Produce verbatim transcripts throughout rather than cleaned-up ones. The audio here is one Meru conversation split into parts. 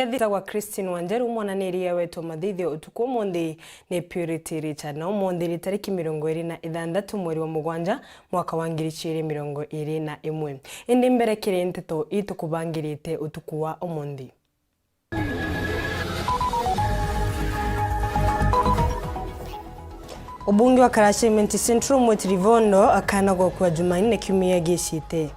Njitagwa Christine Wanjeru, mwananiri wetu mathithio utuku umunthi ni Purity Richard, na umunthi ni tariki mirongo iri na ithanthatu mweri wa mugwanja mwaka wa ngiri igiri mirongo iri na imwe. Indi mbere kiri nteto itukubangirite utuku wa umunthi. Ubunge wa Karasha Imenti Central Mweti Rivondo akana gukua Jumanne kiumia gicite.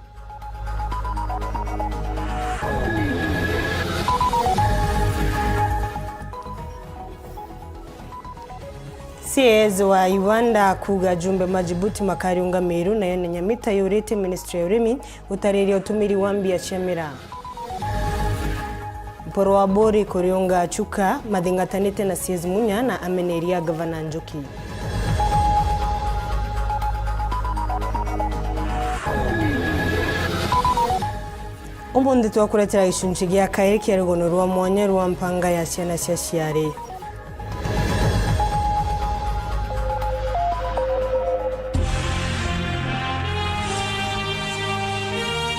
C A S wa Uganda kuuga ajumbe ma Djibouti makariunga Meru, nayo ni Nyamita yurite ministry ya urimi gutariria utumiri wa mbia cia miraa. Mporo wa Bori kuriunga Chuka mathingatanite na C S Munya na ameneria Gavana Njuki. Umunthi twakuretera gicunci gia kairi kia rugono rwa mwanya rwa mpanga ya ciana cia ciari.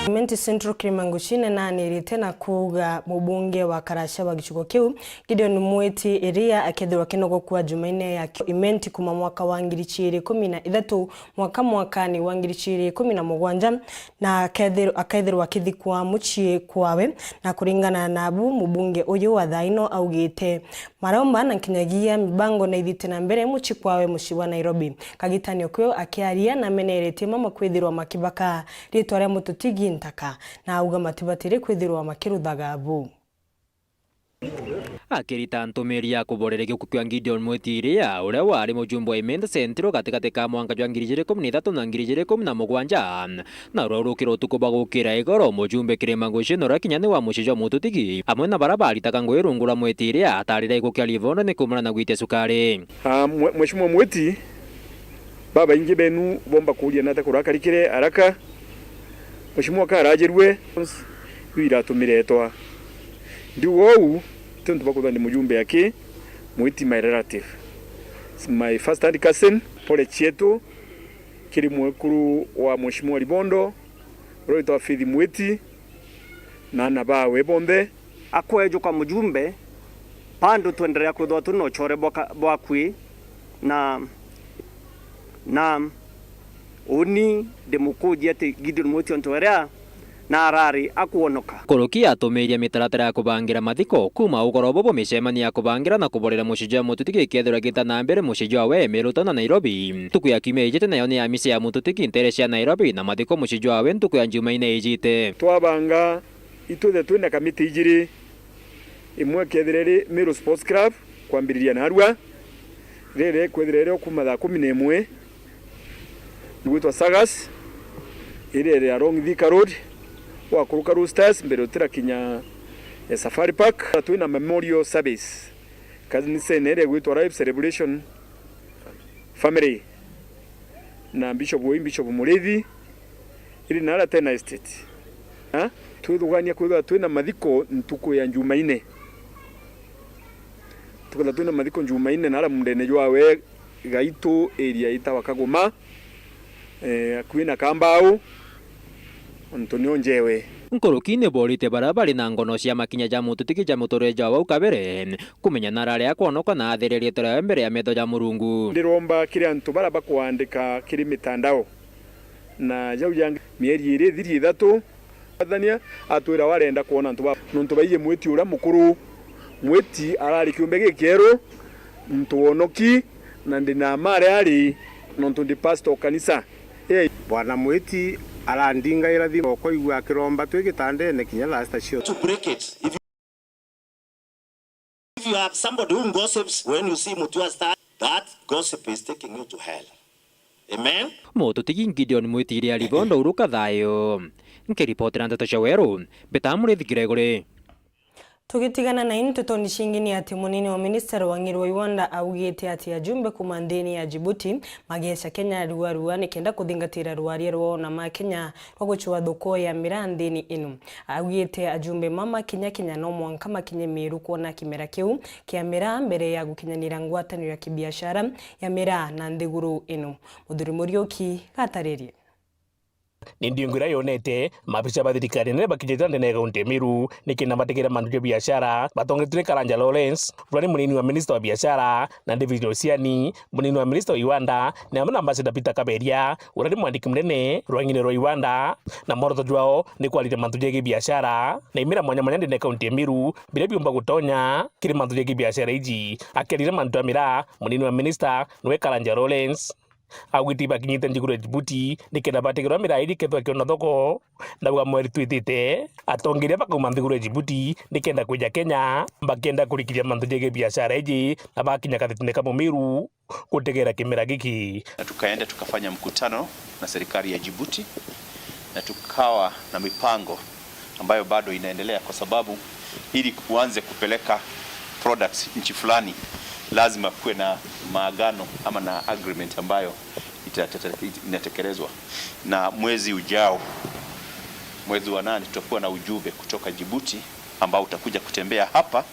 Imenti Central Kirimangushi nenanirite na kuuga mubunge wa Karasha wa gicigo kiu, Gideon Mweti Iria, akethirwa akinogoku Jumaine ya ki-, Imenti kuma mwaka wa ngiri igiri ikumi na ithatu mwaka mwakani wa ngiri igiri ikumi na mugwanja, na akethir-, akethirwa akithikwa mucii kwawe. Na kuringana nabu, mubunge uyu wa thaino augite maraumba na nkinyagia mibango na ithite na mbere mucii kwawe mucii wa Nairobi. Kagitani okio akiaria na ameneretie mama kwithirwa makibaka ritwa ria mututigi ntaka, na auga matibatire kwithirwa makiruthaga bu. Akirita ntumiri ya kuboreria gikuu kia Gideon Mwetiria, uria wari mujumbe wa Imenti Central gatigati ka mwanka jwa ngiri igiri ikumi na ithatu na ngiri igiri ikumi na mugwanja, na uria urukire utuku bwa gukira igoro, mujumbe Kirimangushi na uria kinya ni wa mucii jwa mututigi, amwe na baria baritaga ngugi rungu rwa Mwetiria, atarire gikuu kia Rivondo ni kuumana na gwitia cukari. Ah, mwe-, Mheshimiwa Mweti, babaingi benu bomba kuuria nata kurakarikire araka. Mheshimiwa karajirue, iu iratumire etwa. Ndiuga uu, ti untu bwa kwithwa ndi mujumbe aki, Mwiti my relative. It's my first hand cousin. Pole cietu kiri mwekuru wa Mheshimiwa Ribondo, uria witwa Faith Mwiti, na ana bawe bonthe. Akwejuka mujumbe, bado twendelea kwithwa turi na uchore bwa ka-, bwa kwi, na, na uni ndimukuji ati Gideon Mweti ontu eria na arari akwonoka. Nkuruki atumiirie mitaratara ya kubangira mathiko, kuuma ugoro bubu micemanio ya kubangira na kuborera mucii jwa mututigi ikethirwa igita na mbere mucii jwawe Meru town na Nairobi. Ntuku ya kiumia ijite nayo ni ya misa ya mututigi ntere cia Nairobi, na mathiko mucii jwawe ntuku ya Njumaine ijite. Twabanga Itwithire twina kamiti ijiri, imwe ikethira iri Meru Sports Club, kwambiriria narua, riria rikwithira iri o kuuma thaa kumi na imwe, igwitwa Sagas, iria iri along Thika Road, wakuruka Roosters, mbere utirakinya, eh, Safari Park. Twina memorial service kanisene iria igwitwa Life Celebration Family na Bishop wi Bishop Muriithi, iri naria tena estate. Ha? Twithugania kwithirwa twina mathiko ntuku ya Njumaine. Tukethirwa twina mathiko Njumaine naria mundene jwawe Gaitu area itawa Kaguma, eh, akui na Kambau, ontu nio njewe. Nkuruki ni borite baria bari na ngono cia makinya ja mututigi ja muturire jwa wau kabere, kumenya na arari akwonoka na atheria riitwa riawe mbere ya metho ja Murungu. Ndiromba kiri antu baria bakwandika kiri mitandao, na jau jangi mieri iri ithiri ithatu, Mwathania atwira warenda kwona antu ba, nontu baiji Mwiti uria mukuru. Mwiti arari kiumbe gikieru, muntu wonoki, na ndi na mma aria ari, nontu ndi pastor o kanisa. Ii. Bwana Mwiti arandingaira thimu, ukoigua akiromba twi gitandene kinya thaa sita cio. To break it. If you, if you have somebody who gossips when you see Mutua star, that gossip is taking you to hell. Amen. Mututigi Gideon Mwitiri Aribondo uruka thayo. Nkiripotera ndeto cia Weru, mbita Murithi Gregory. Tugitigana na intetoni cingi ni ati munini wa minister wa ng'iri wa Uganda augite ati ajumbe kuma nthini ya Djibouti mageca Kenya rua rua nikenda kuthingatira rwaria rwao na ma Kenya rwa gucua thoko ya miraa nthini ino. Augite ajumbe mama kinya kinya no mwanka makinye Meru kwona kimera kiu kia miraa mbere ya gukinyanira ngwataniro ya kibiashara ya miraa na nthiguru ino. Muthuri Muriuki gataririe. Ni nthiongo iria yonete maabisa ba thirikari nene bakinyite ndene ya kaunti ya Meru nikenda bategera mantu ja biashara, batongetwe ni Karanja Lawrence, uria ni munini wa minista wa biashara, na David Osiani, munini wa minista wa iwanda, ni amwe na ambassador Peter Kaberia, uria ni mwandiki munene rwang'ine rwa iwanda, na mworoto jwao ni kwariria mantu jegii biashara na imera mwanya mwanya ndene ya kaunti ya Meru, biria biumba gutonya kiri mantu jegii biashara iji. Akiariria mantu ja miraa, munini wa minista niwe Karanja Lawrence. Augite ibakinyite nthiguru ya Djibouti nikenda bategerwa miraa iji kethwa kiona thoko. Ndauga mweri twitite, atongeria bakauma nthiguru ya Djibouti nikenda kwija Kenya, bakenda kurikiria mantu jegii biashara iji, na bakinya kathitine ka Mumiru gutegera kimera giki. Na tukaenda tukafanya mkutano na serikali ya Djibouti, na tukawa na mipango ambayo bado inaendelea, kwa sababu ili uanze kupeleka products nchi fulani, lazima kuwe na maagano ama na agreement ambayo ita-, ita-, inatekelezwa. Na mwezi ujao, mwezi wa nane, tutakuwa na ujumbe kutoka Djibouti ambao utakuja kutembea hapa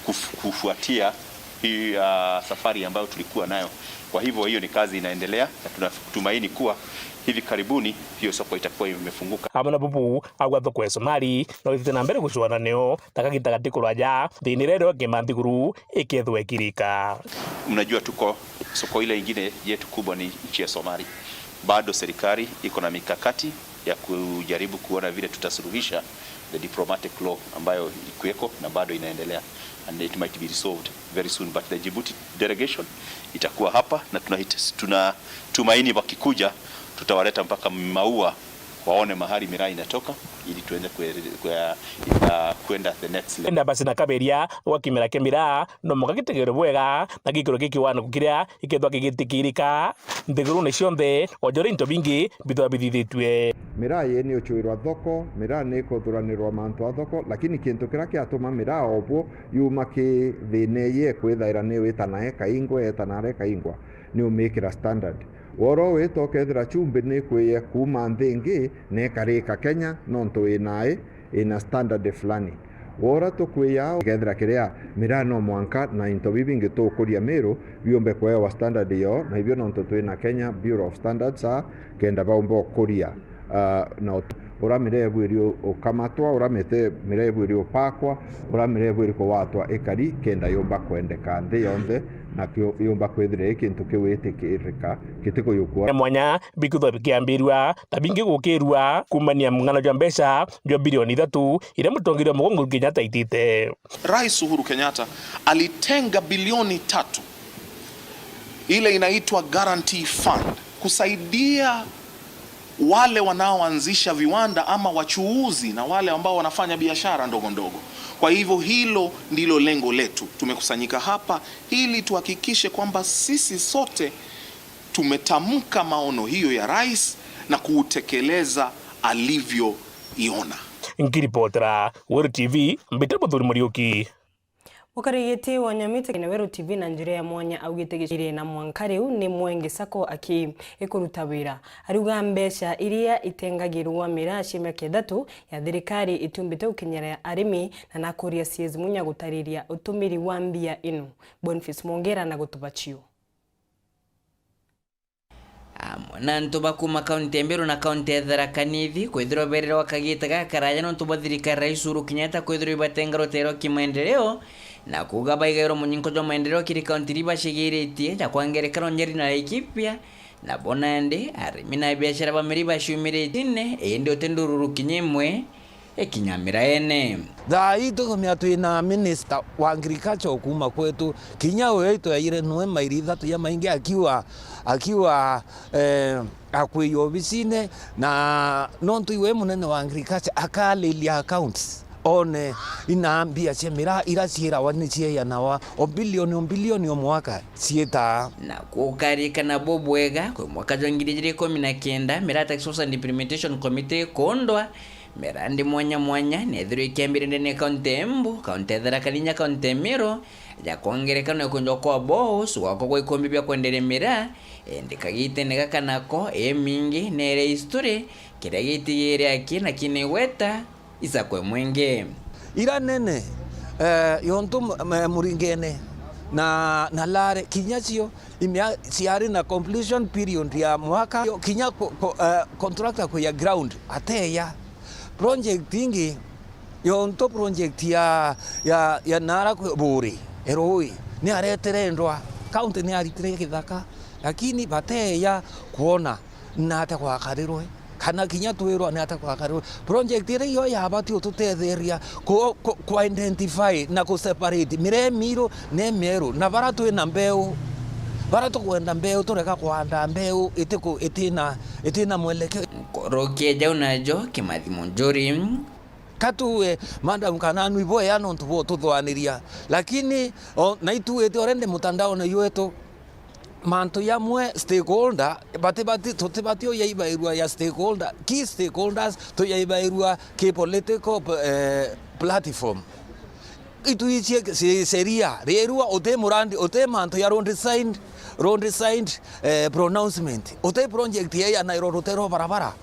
kuf-, kufuatia hii, ah, safari ambayo tulikuwa nayo. Kwa hivyo, hiyo ni kazi inaendelea, na tunatumaini kuwa hivi karibuni hiyo soko itakuwa imefunguka. Amwe na bubu, agwa thoko ya Somali, no ithite na mbere gucwana nio, na kagita gati kuraja, thini rero kima nthiguru ikethwa ikirika. Mnajua tuko, soko ile ingine yetu kubwa ni nchi ya Somali. Bado serikali iko na mikakati ya kujaribu kuona vile tutasuluhisha the diplomatic law ambayo ilikuweko na bado inaendelea, and it might be resolved very soon, but the Djibouti delegation itakuwa hapa, na tunahit-, tunatumaini wakikuja tutawaleta mpaka Maua waone mahali miraa inatoka, ili tuende kwe-, kwe-, uh, kwenda the next level. Enda basi na Kaberia gwa kimera kia miraa, no mwanka gitegerwe bwega na gikiro gikiwana kukiria gikethwa gigitikirika nthigurune cionthe, o joria into bingi bithwa bithithitue. Miraa yii ni ucwirwa thoko, miraa ni ikuthuranirwa mantu a thoko, lakini kintu kiria kiatuma miraa obwo yuma ki thina iji ikwithaira ni wita na eka ingwa, eta na areka ingwa, ni umikira standard. Woro wita ukethira chumbi ni ikwiye kuuma nthi ingi na ikarika Kenya, nontu ina i, ina standard fulani. Wora tukwiya, ukethira kiria miraa no mwanka na into bibi bingi tukuria Meru biumbe kuewa standard yo, na ibio nontu twina Kenya Bureau of Standards, a, kenda baumba ukuria, a, na ut-, ura miraa ibwiri u-, ukamatwa, ura mite-, miraa ibwiri upakwa, ura miraa ibwiri kuwatwa ikari, kenda yumba kwendeka nthi yonthe, na kio-, yumba kwithira i kintu kiu itikirika, gitikuyukua. Mwanya bikithwa bikiambirua na bingi gukirua kuumania mung'ano jwa mbeca jwa bilioni ithatu iria mutongeria wa mugongo Kenyatta aitite. Rais Uhuru Kenyatta alitenga bilioni tatu, ile inaitwa Guarantee Fund, kusaidia wale wanaoanzisha viwanda ama wachuuzi na wale ambao wanafanya biashara ndogo ndogo. Kwa hivyo, hilo ndilo lengo letu. Tumekusanyika hapa ili tuhakikishe kwamba sisi sote tumetamka maono hiyo ya rais na kuutekeleza alivyoiona. Nkiripotera Weru T V, mbita Muthuri Muriuki. Mukarigiti wa Nyamita kina Weru T V na njira ya mwanya augite giciri na mwanka riu ni Mwenge Sacco aki ikuruta wira. Ariuga mbeca iria itengagirwa miraa cia miaka ithatu ya thirikari itiumbite gukinyira arimi, na nakuria C S Munya gutariria utumiri wa mbia inu. Boniface Mwongera na gutuba cio. Amwe na antu ba kuuma kaunti ya Meru na kaunti ya Tharaka Nithi kwithirwa bererwa kagita gakaraya nontu bwa thirikari ya Rais Uhuru Kenyatta kwithirwa ibatenga ruteere rwa kimaendeleo, na kuuga baigairwa munyinko jwa maendeleo kiri kaunti iria ibacigiritie ja kwa ngerekano Nyeri na Laikipia. Nabo nandi arimi na biashara ba miraa ibaciumiritie indi uti ndururu kinya imwe ikinya miraene. Thaa ii tukumenya twina minister wa agriculture kuuma kwetu, kinya uyo itwaire nwe mairi ithatu ya maingi akiwa, akiwa, eh, akwija obisine, na nontu iwe munene wa agriculture akariria accounts, one ina mbia cia miraa ira ciirawa ni cieyanawa o bilioni, o bilioni o mwaka ciitaa. Na kukarikana bubwega, kwi mwaka jwa ngiri ijiri ikumi na kenda, Miraa Task Force and Implementation Committee ikundwa, mirandi mwanya mwanya neethirwe ikiambire ndene ya kaunti ya Embu, kaunti ya Tharaka Nithi, kaunti ya Meru, ja kwongerekana ikunjwa kwa boreholes, gwakwa gwa ikumbi bia kwenderia miraa, indi kagitene gaka nako imingi neere history, kiria gitigire aki na kinigweta isakwe mwingi. Ira nene, eh, yontu m-, m-, muringene, Na, na lare, kinya cio, imea ciari na completion period ya mwaka, kinya ko-, ko-, eh, contractor kuya ground, ateya. Project ingi, yonto project ya, ya, ya nara kwi Buri, Erui, ni aretere ndwa, county ni aritire kithaka, lakini bateya kwona. Ni atia gwakarirwe, kana kinya twirwa ni atia gwakarirwe. Project iria iyo yabati ututetheria ku, ku, ku identify na ku separate miraa imiru na imieru, na bara twina mbeu, bara tukwenda mbeu, tureka kwanda mbeu itiku-, itina, itina mwelekeo. Nkuruki jau najo Kimathi Munjuri. Ka tuwe, Madam Kananu, iboya nontu bwa ututhwaniria, lakini o, na ituwite already mutandaone jwetu, mantu jamwe stakeholder, bati, bati, tutibati ujaibairua ya stakeholder, key stakeholders, tujaibairua ki political, eh, platform. Itwichie ci-, sheria, rirua uti murandi, uti mantu ya road sign, road sign, eh, pronouncement, uti project ya, ya Nairobi, uti ro barabara.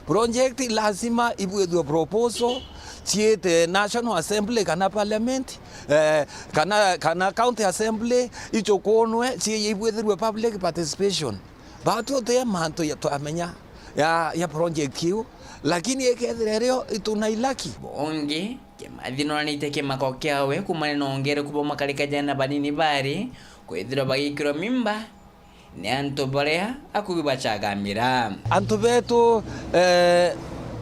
Project lazima ibwithwe proposal ciite National Assembly kana Parliament, eh, kana, kana County Assembly, ichukunwe, ci-, ibwithirwe public participation. Batu uti mantu ya twamenya ya, ya project iu, lakini ikethira irio itunailaki. Bungi, Kimathi nonanitie kimako kiawe kumania na ongereku bwa makarika jana banini bari kwithirwa bagikirwa mimba ni antu baria akugi bachaga miraa. Antu betu, eh,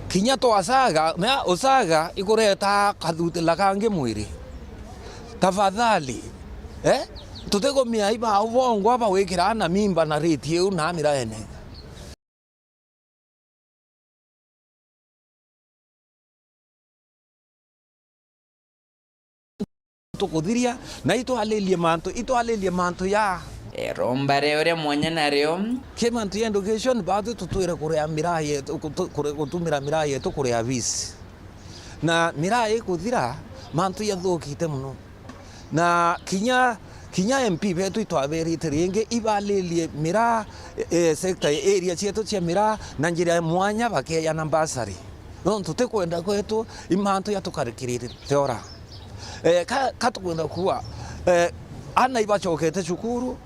kinya twasaga, mea usaga ikureta kathutila kangi mwiri. Tafadhali, eh, tutikumia iba ubongwa bawikira na mimba na rate iu na miraene. Tukuthiria, na itwalilie mantu, itwalilie mantu ya. Iromba ria uria mwanya nario. Ki mantu ya education, batu tutwire kuria miraa yetu, kutu-, kure-, gutumira miraa yetu kuria fees. Na miraa ikuthira, mantu yathukite mono. Na kinya, kinya M P betu itwaberite ringi, ibalilie miraa, eh, sector area cietu cia miraa na njira ya mwanya bakeya na bursary. Nontu tutikwenda kwetu i mantu yatukarikirite ora. Eh, ka, ka tukwenda kuwa, eh, ana ibacokete cukuru,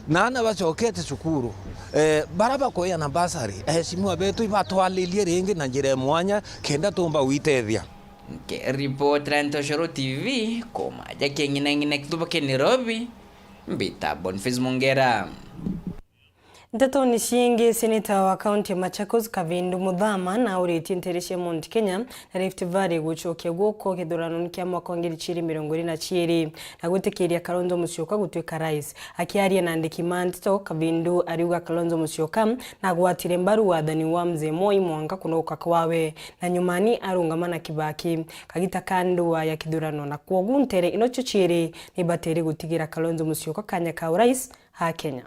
na ana bacokete cukuru, eh, bara bakuya na bursary, eheshimiwa betu ibatwalilie ringi na njira ya mwanya kenda tumba gwitethia. Nkiripotera Ntoshoro T V, kuma ja King'inang'ina Kituba kia Nairobi, mbita Boniface Mongera. Ntetoni ciingi, seneta wa kaunti ya Machakos Kavindu Muthama nauritie nteere cia Mount Kenya na Rift Valley gucokia guoko kithuranoni kia mwaka wa ngiri ciiri mirongo iiri na ciiri na gwitikiria Kalonzo Musyoka gutuika rais. Akiaria na andiki ma nteto, Kavindu ariuga Kalonzo Musyoka nagwatire mbaru wathani wa Mzee Moi mwanka kunoka kwawe, na nyumani arungama na Kibaki kagita ka ndua ya kithurano, na kwogu nteere ino cio ciiri nibatiri gutigira Kalonzo Musyoka kanya ka urais a Kenya.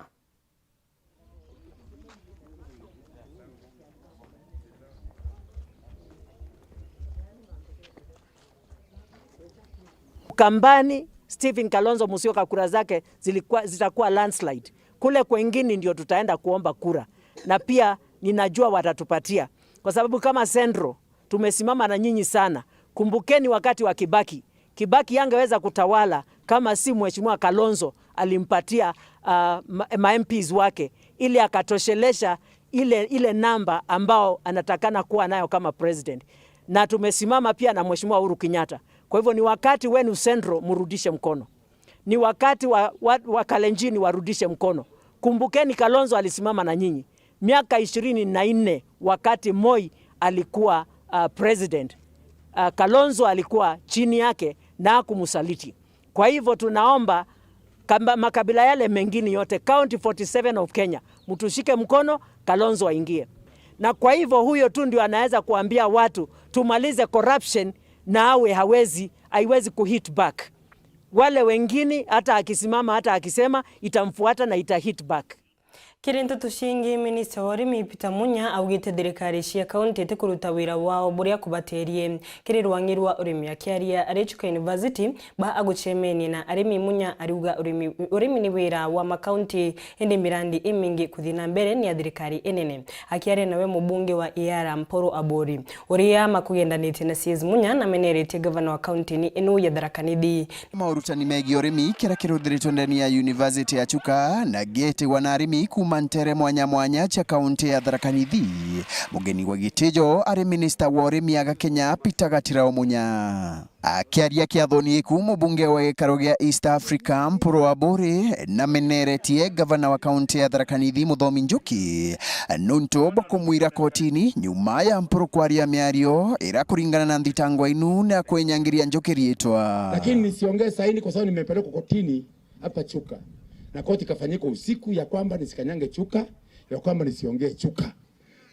Ukambani, Stephen Kalonzo Musyoka kura zake zilikuwa, zitakuwa landslide. Kule kwengine ndio tutaenda kuomba kura. Na pia ninajua watatupatia. Kwa sababu kama Central, tumesimama na nyinyi sana. Kumbukeni wakati wa Kibaki. Kibaki hangeweza kutawala kama si Mheshimiwa Kalonzo alimpatia, ah, ma, ma M Ps wake ili akatoshelesha ile, ile namba ambao anatakana kuwa nayo kama president. Na tumesimama pia na Mheshimiwa Uhuru Kenyatta. Kwa hivyo ni wakati wenu Central murudishe mkono. Ni wakati wa, wa, wa Kalenjin warudishe mkono. Kumbukeni Kalonzo alisimama na nyinyi miaka ishirini na nne wakati Moi alikuwa, ah, president. Ah, Kalonzo alikuwa chini yake na hakumsaliti. Kwa hivyo tunaomba kamba-, makabila yale mengine yote, County forty seven of Kenya, mtushike mkono, Kalonzo aingie. Na kwa hivyo huyo tu ndio anaweza kuambia watu tumalize corruption, na awe hawezi, haiwezi kuhit back. Wale wengine hata akisimama, hata akisema, itamfuata na ita hit back. Kiri nteto cingi, minista wa urimi Peter Munya augite thirikari cia kaunti itikuruta wira wao buria kubaterie kiri rwang'i rwa urimi. Akiaria ari Chuka University, ba agucemenie na arimi, Munya ariuga urimi, urimi ni wira wa makaunti, indi mirandi imingi kuthii na mbere ni ya thirikari inene. Akiaria nawe mubunge wa Iara Mpuru Aburi, uria makugendanitie na C S Munya, nameneretie gavana wa kaunti ni inu ya Tharaka Nithi. Maurutani megie urimi, kiria kiruthiritwe ndene ya University ya Chuka na getigwa na arimi kuuma ntere mwanya mwanya cia kaunti ya Tharaka Nithi. Mugeni wa gitijo ari minista wa urimi aga Kenya, Peter Gatirau Munya. Akiaria kiathoni giku, mubunge wa gikaro gia East Africa, Mpuru Aburi, nameneretie gavana wa kaunti ya Tharaka Nithi, Muthomi Njuki, nuntu bwa kumwira kotini nyuma ya Mpuru kwaria miario ira kuringana na nthitango inu ni ya kwinyangiria Njuki riitwa. Lakini nisiongee saini kwa sababu nimepelekwa kotini hapa Chuka. Na koti ikafanyika usiku ya kwamba nisikanyange Chuka, ya kwamba nisiongee Chuka.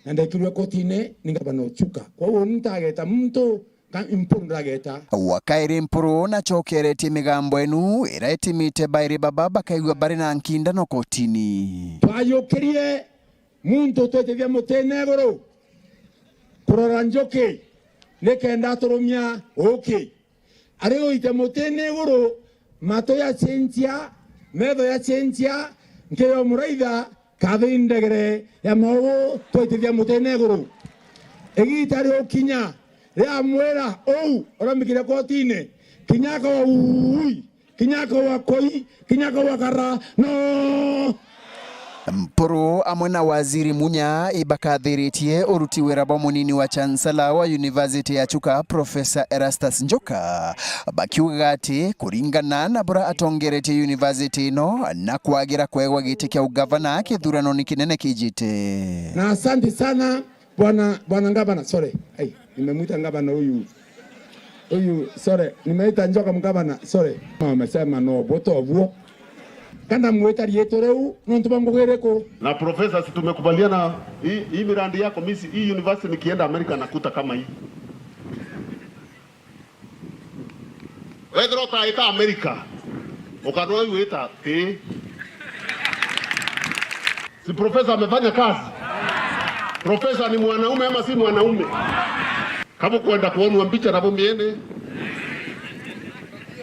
Na ndekirwe kotini ni gavana o Chuka. Kwa hiyo nitageta muntu ka Mpuru ndageta. Wa kairi Mpuru nacokeretie migambo inu ira itimite bairi baba bakaigua bari na nkindano kotini. Twajukirie muntu twitithia mutine iguru kurora Njuki nikenda aturumia uki. Ari uite mutine iguru, matu yacenjia, metho yacenjia, nkio muraitha, kathi ndegere ya maugu twaitithia mutine iguru. Igiita riukinya, riamwira uu urambikire kotini, kinya akawa ui, kinya akawa koi, kinya akawa kara, no! Mpuru amwe na Waziri Munya ibakathiritie uruti wira bwa munini wa Chancellor wa University ya Chuka, Professor Erastus Njuka, bakiugaga ati kuringana na buria atongeretie university ino na kwagira kwegwa giti kia ugavana, kithurano ni kinene kijite. Na asante sana. Bwana, bwana ngavana, sorry. Ai, nimemwita ngavana huyu. Huyu, sorry, nimeita Njoka mgavana, sorry. Wamesema no, boto obuo. Kana mwita rieto riu, nontu bwa ngugi iriku? Na professor, si tumekubaliana hii, hii mirandi yako, mimi si, hii university nikienda Amerika nakuta kama hii. Wethira utaita Amerika, ukanwa wita ti. Si profesa amefanya kazi? Profesa ni mwanaume ama si mwanaume? Kama kwenda kuonwa mbicha na bumiene,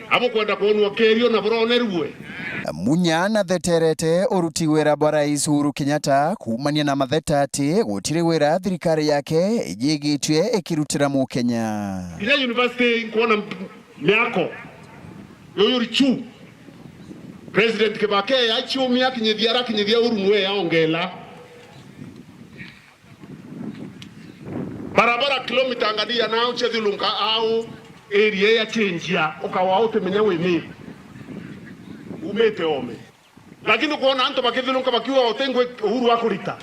ama kwenda kuonwa kerio na buronerue. Munya natheterete uruti wira bwa Rais Uhuru Kenyatta kuumania na matheta ati gutiri wira thirikari yake ijigitue ikirutira Mukenya. Ira university nkuona miako yoyo richu. President Kibaki yachiumia kinyithia ara kinyithia uru nwe yaongela. Barabara kilomita ngania nao chethilunka au area ya chenjia ukawa utimenya wini umite ome. Lakini kuona antu bakithilunka bakiuga utingwe uhuru wa kurita.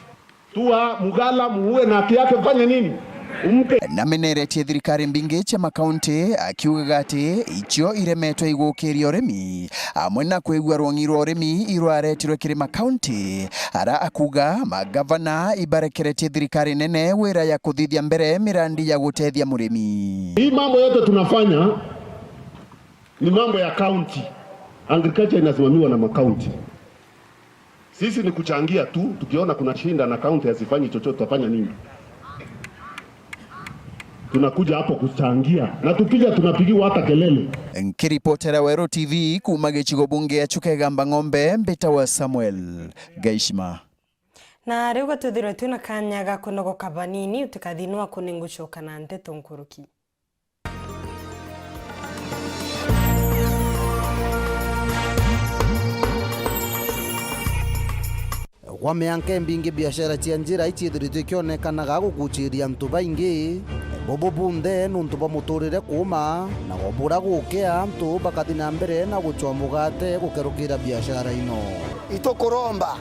Tua Mugala muue na haki yake mfanye nini? Umpe. Nameneretie thirikari mbingi cia makaunti akiugaga ati icio iremetwe igukiria urimi amwe na kwigua rwong'i rwa urimi irwaretirwe kiri makaunti ara akuga magavana ibarekeretie thirikari nene wira ya kuthithia mbere mirandi ya gutethia murimi. Hii mambo yote tunafanya ni mambo ya county. Agriculture inasimamiwa na makaunti. Sisi ni kuchangia tu, tukiona kuna shinda na kaunti hazifanyi chochote, tutafanya nini? Tunakuja hapo kuchangia. Na tukija tunapigiwa hata kelele. Nkiripotera Weru T V kuuma gicigo bunge ya Chuka Igamba Ng'ombe, mbitawa Samuel Gaishima. Na riu gatwithirwe twina kanya ga kunogoka banini, utikathinwa ku ningucoka na nteto nkuruki. Kwa mianka imbingi, biashara cia njira iciithiritwe ikionekanaga gukuchiria antu baingi, bubu bunthe nuntu bwa muturire kuuma, na gobura gukia antu bakathi na mbere na gucwa mugate gukerukira biashara ino. Itukuromba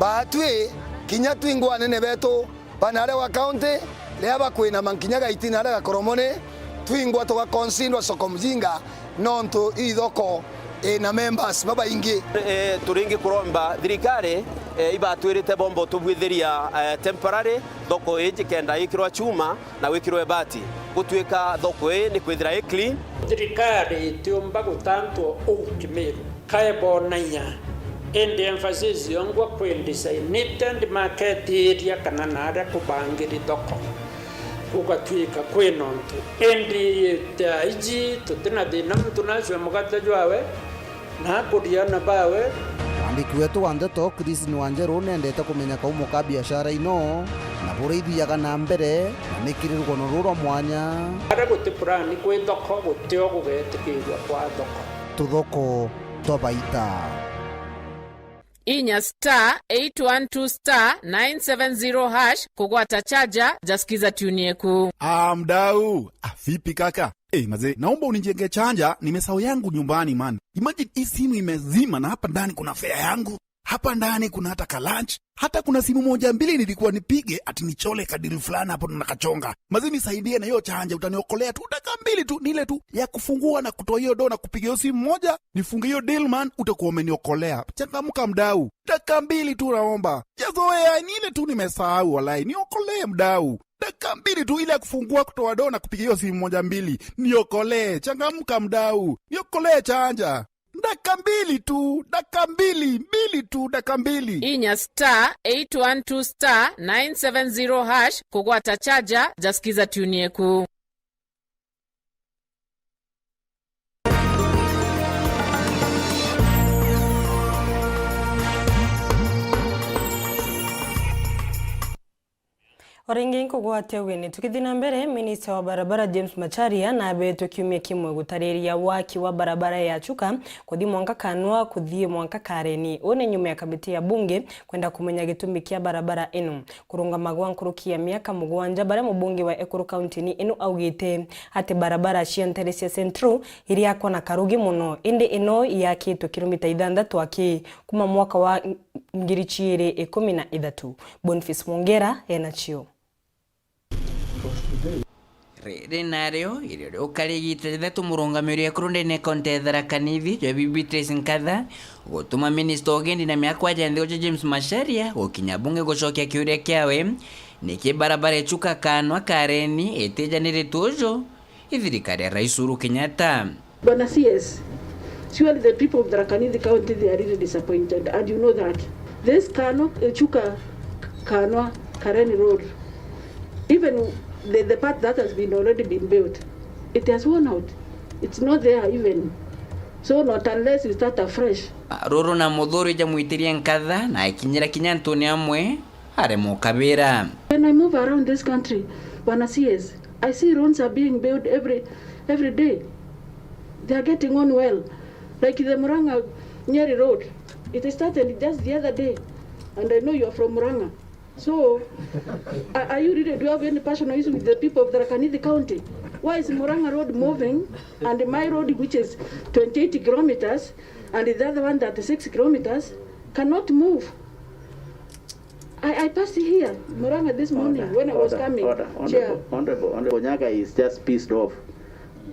baatwi kinya twingwa anene betu Banaria wa kaunti, riria bakwinama nkinya gaitine aria gakoromone, twingwa tugakonsidwa soko mjinga, nontu ii thoko ina members babaingi. E, turingi kuromba thirikari, e, ibatwirite bomba utubwithiria, e, temporary thoko iji kenda ikirwa chuma na gwikirwe bati, gutwika thoko ii ni kwithira i clean. Thirikari itiumba gutantwa uu Kimiru. Kae bonaia Indi emphasis yongwa kwi designated market area kana naaria kubangiri thoko gugatwika kwi nontu. Indi thaa iji tutina thina, muntu nacue mugate jwawe na akuria aana bawe. Mwandiki wetu wa ndeto, Chris Nwanjeru, nendete kumenya kaumo ka biashara ino na buria ithiaga na mbere, na niki ri rugono ruru rwa mwanya. Aria guti plan kwi thoko, gutio gugetikirua kwa thoko. Tuthoko twa baita. Inya star eight one two star nine seven zero hash kugwata charger ja Skiza tune yeku. Ah, mdau. Ah, vipi kaka? Eh, mazee, naomba unijenge charger, nimesahau yangu nyumbani, man. Imagine hii simu imezima na hapa ndani kuna fare yangu. Hapa ndani kuna hata ka lunch. Hata kuna simu moja mbili nilikuwa nipige ati nichole ka deal fulani hapo na nakachonga. Mazee, nisaidie na hiyo charger, utaniokolea tu dakika mbili tu, ni ile tu ya kufungua na kutoa hiyo do na kupiga hiyo simu moja, nifunge hiyo deal, man, utakuwa umeniokolea. Changamka mdau. Dakika mbili tu naomba. Sijazoea, ni ile tu nimesahau, walai. Niokolee mdau. Dakika mbili tu ile ya kufungua, kutoa do na kupiga hiyo simu moja mbili. Niokolee. Changamka mdau. Niokolee charger. Dakika mbili tu, dakika mbili, mbili tu, dakika mbili. Inya star eight one two star nine seven zero hash kugwata charger ja Skiza tune yeku. O ringi nkugwatia ugeni. Tukithi na mbere, minista wa barabara James Macharia nabeetwe kiumia kimwe gutariria waki wa barabara ya Chuka kuthi mwanka Kanwa kuthi mwanka Kareni. Uu ni nyuma ya kamiti ya bunge kwenda kumenya gitumi kia barabara ino kurungama gwa nkuruki ya miaka mugwanja, baria mubunge wa Ekuru kaunti-ini ino augite ati barabara cia ntere cia Central iriakwa na karugi mono, indi ino yakitwe kilomita ithanthatu aki kuma mwaka wa ngiri ciiri ikumi na ithatu. Boniface Mwongera enacio. Riri nario irio riukari igita rithatu murungamiri ekuru ndene kaunti ya Tharaka Nithi, Joy Beatrice Nkatha, gutuma minista wa ugendi na miakwa ya nthi uju James Macharia gukinya bunge gucokia kiuria kiawe, niki barabara ya Chuka Kanwa Kareni itijaniritwe uju i thirikari ya Rais Uhuru Kenyatta. Bwana C S, surely the people of Tharaka Nithi County, they are really disappointed, and you know that. This Kano, eh, Chuka, Kanwa, Kareni Road, even the, the part that has been already been built, it has worn out. It's not there even. So not unless you start afresh. Ruru na muthuri jamwitirie nkatha na akinyira kinya antuni amwe aremwa ukabira. When I move around this country, Bwana C S, I see roads are being built every, every day. They are getting on well. Like the Murang'a Nyeri Road, it started just the other day. And I know you are from Murang'a. So, are, are you really, do you have any personal issue with the people of Tharaka Nithi County? Why is Murang'a Road moving and my road, which is twenty-eight kilometers, and the other one thirty-six kilometers, cannot move? I, I passed here, Murang'a, this morning when I was coming. Order, order, order. Chair. Honorable, Honorable, Honorable Nyaga is just pissed off.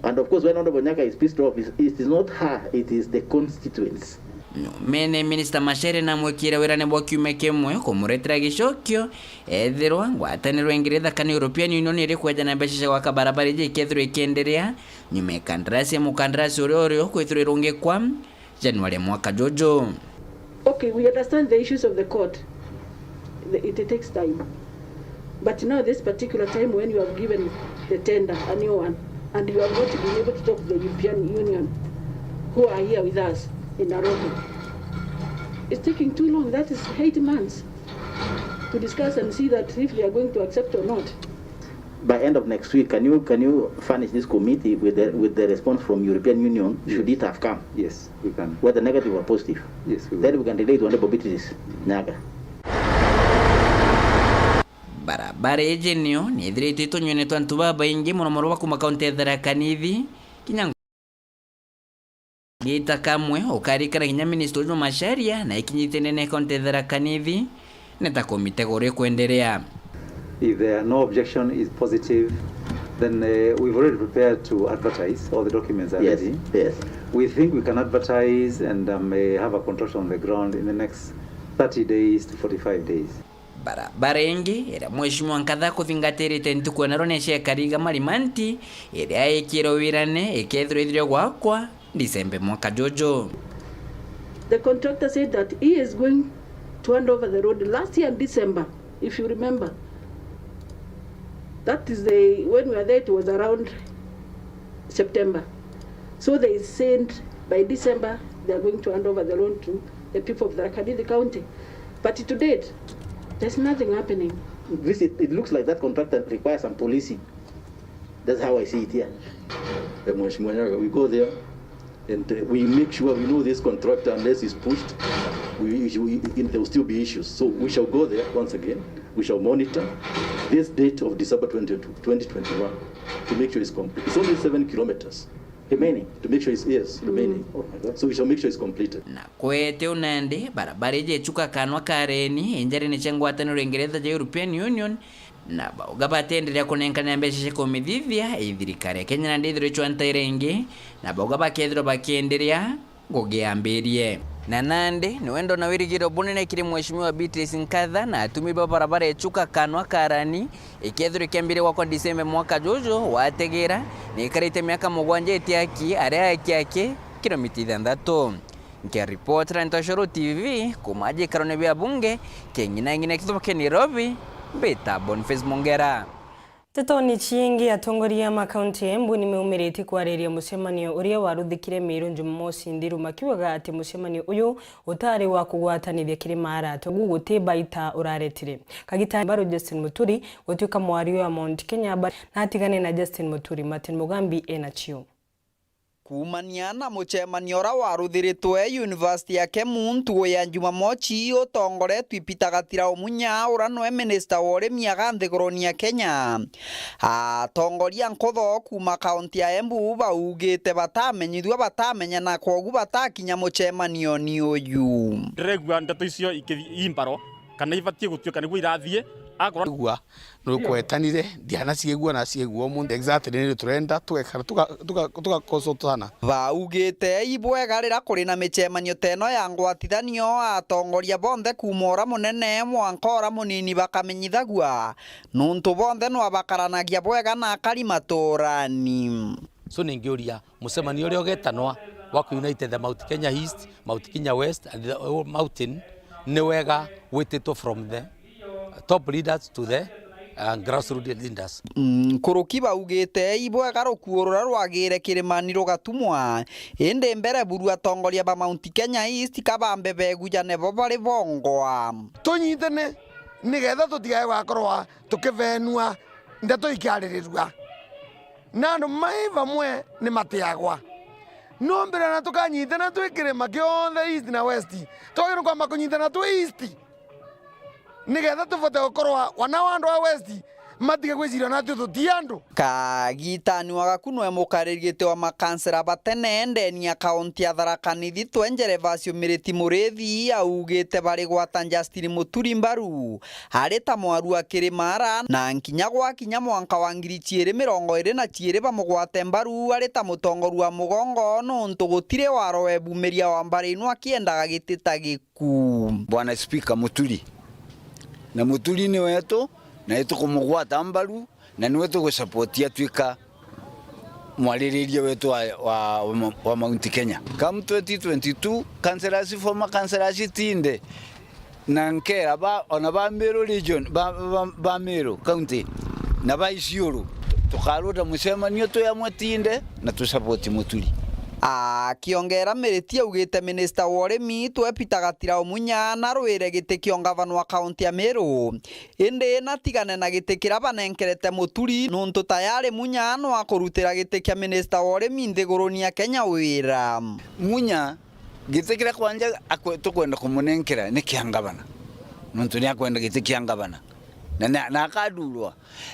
And of course, when Honorable Nyaga is pissed off, it is not her, it is the constituents. Nyumene, Minista Macharia namwikire wirane bwa kiumia kimwe kumuretera gicokio, ethirwa ngwataniro ingi ri Tharaka Nithi European Union iri kweja na mbeca cia gwaka barabara iji ikethirwa ikienderea, nyuma ya kandarasi ya mukandarasi uria urio kwithirwa irungikwa Januari mwaka juju. Okay, we understand the issues of the court. The, it takes time. But now, this particular time, when you have given the tender, a new one, and you have not been able to talk to the European Union, who are here with us in Nairobi, it's taking too long. That is eight months to discuss and see that if they are going to accept or not. By end of next week, can you, can you furnish this committee with the, with the response from European Union, should it have come? Yes, we can. Whether negative or positive? Yes, we will. Then we can relate to Honorable Beatrice Nyaga. Barabara iji nio nithiritwe itunyuene twa antu babaingi mono mono ba kuma kaunti ya Tharaka Nithi kinya Gita kamwe ukarikana kinya minista uju Macharia na ikinyite nene kaunti Tharaka Nithi, neta komite guru ikwenderea. If there are no objection is positive, then, uh, we've already prepared to advertise. All the documents are ready. Yes, yes. We think we can advertise and, um, uh, have a contractor on the ground in the next thirty days to forty-five days. Barabara ingi iria Mheshimiwa Nkatha akuthingatirite ntuku ya narua ni cia Kariga Marimanti, iria ikirwe wirane ikethirwa ithire gwakwa Disemba mwaka juju. The contractor said that he is going to hand over the road last year in December, if you remember. That is the, when we were there, it was around September. So they said by December, they are going to hand over the road to the people of Tharaka Nithi County. But to date, there's nothing happening. This, it, it looks like that contractor requires some policing. That's how I see it here. Eh, Mheshimiwa Nyaga, we go there and, uh, we make sure we know this contractor, unless he's pushed, we, we, we, there will still be issues. So we shall go there once again. We shall monitor this date of December twenty-two, twenty twenty-one to make sure it's complete. It's only seven kilometers remaining to make sure it's, yes, remaining. So we shall make sure it's completed. Na kwete unandi, barabara iji ichuka kanwa ka reni, injari ni cia ngwataniro ya Ngeretha ja European Union, na bauga batenderea kunenkanira mbeca cia kumithithia, i thirikari ya Kenya nandi ithirwe icwantaira ingi, na bauga bakethirwa bakienderea ngugi yambirie. Na nandi, ni wendo na wirigiro bunene kiri Mheshimiwa Beatrice Nkatha na atumi ba barabara ichuka kanwa ka rani, ikethirwa ikiambiria gwakwa Disemba mwaka juju, wategera, ni ikarite miaka mugwanja itiaki, aria aiki aki kilomita ithanthatu. Nkiripotera Ntoshoro T V, kuma jikarone bia bunge, king'inang'ina kithumo kia Nairobi, mbita Boniface Mongera. Ntetoni ciingi, atongoria ma kaunti ya Embu ni meumiritie kwariria mucemanio uria waruthikire Meru Jumamosi nthiru, makiugaga ati mucemanio uyu utari wa kugwatanithia kirima ara, togu guti baita uraretire. Kagita mbaru Justin Muturi gutuika mwaria wa Mount Kenya, ba-, na atigane na Justin Muturi, Martin Mugambi ena cio. Kuumania na mucemanio uria waruthiritwe University ya Kemu ntugu ya Jumamosi, utongoretwi Peter Gatira Umunya, uria nwe minista wa urimi aga nthiguruni ya Kenya. Atongoria nkutho kuuma kaunti ya Embu baugite batamenyithua, batamenya, na kwogu batakinya mucemanioni uyu. Ndiregua ndeto icio ikithi-, imbaro, kana ibatie gutuika niguo irathie, akorwo Igua. Nukwetanire, ndianaciigua, naciigua umunthi. Exactly, ni turenda tugekara tuga-, tuga-, tugakosotana. Baugite ibwega rira kuri na micemanio teno ya ngwatithanio, atongoria bonthe kuuma ura munene mwanka ura munini bakamenyithagua, nuntu bonthe nwa bakaranagia bwega na akari maturani. So ningiuria, mucemanio uria ugetanwa wa ku unite the Mount Kenya East, Mount Kenya West and the whole mountain, ni wega gwititwe from the top leaders to the, uh, grassroots leaders. Mm, nkuruki baugite ibwega rukuo ruria rwagire kirimani rugatumwa, indi mbere buru atongoria ba Mount Kenya East kabambe begujane bo bari bongwa. Tunyitane nigetha tutigae gwakorwa tukivenua ndeto ikiaririrua. Na andu mai bamwe ni matiagwa. No mbere na tukanyitana twi kirima kionthe East na West, twagirwe kwamba kunyitana twi East, nigetha tubote gukorwa wana wa andu a West matige gwiciria natio tuti andu. Kagitani wa gaku nwe mukariri giti wa makansela ba tene ndeni ya kaunti ya Tharaka Nithi twe Gervasio Miriti Murithi augite bari gwata Justin Muturi mbaru ari ta mwaru akiri mara, na nkinya gwakinya mwanka wa ngiri ciiri mirongo iri na ciiri bamugwate mbaru ari ta mutongoru wa mugongo, nuntu gutiri waro webumiria wa mbari ino akiendaga giti ta giku. Bwana Speaker, Muturi, na Muturi ni wetu, na itukumugwata mbaru, na niwe tugusupport atuika mwaririria wetu wa, wa, wa, wa Mount Kenya. Come twenty twenty-two, councillors, former councillors tinde, na nkera ba, ona ba Meru region, ba, ba, ba Meru County, na ba Isiolo, tukaruta mucemanio twi amwe tinde, na tu support Muturi. Akiongera Miriti augite minista wa urimi twe Peter Gatira Umunya narwire giti kia ungavana wa kaunti ya Meru. Indi natigane na giti kiria banenkerete Muturi, nuntu tayari Munya no akurutira giti kia minista wa urimi nthiguruni ya Kenya wira. Munya, giti kiria kwanja akwe-, tukwenda kumunenkera ni kia ngavana, nuntu ni akwenda giti kia ngavana, na, na, na akadurwa.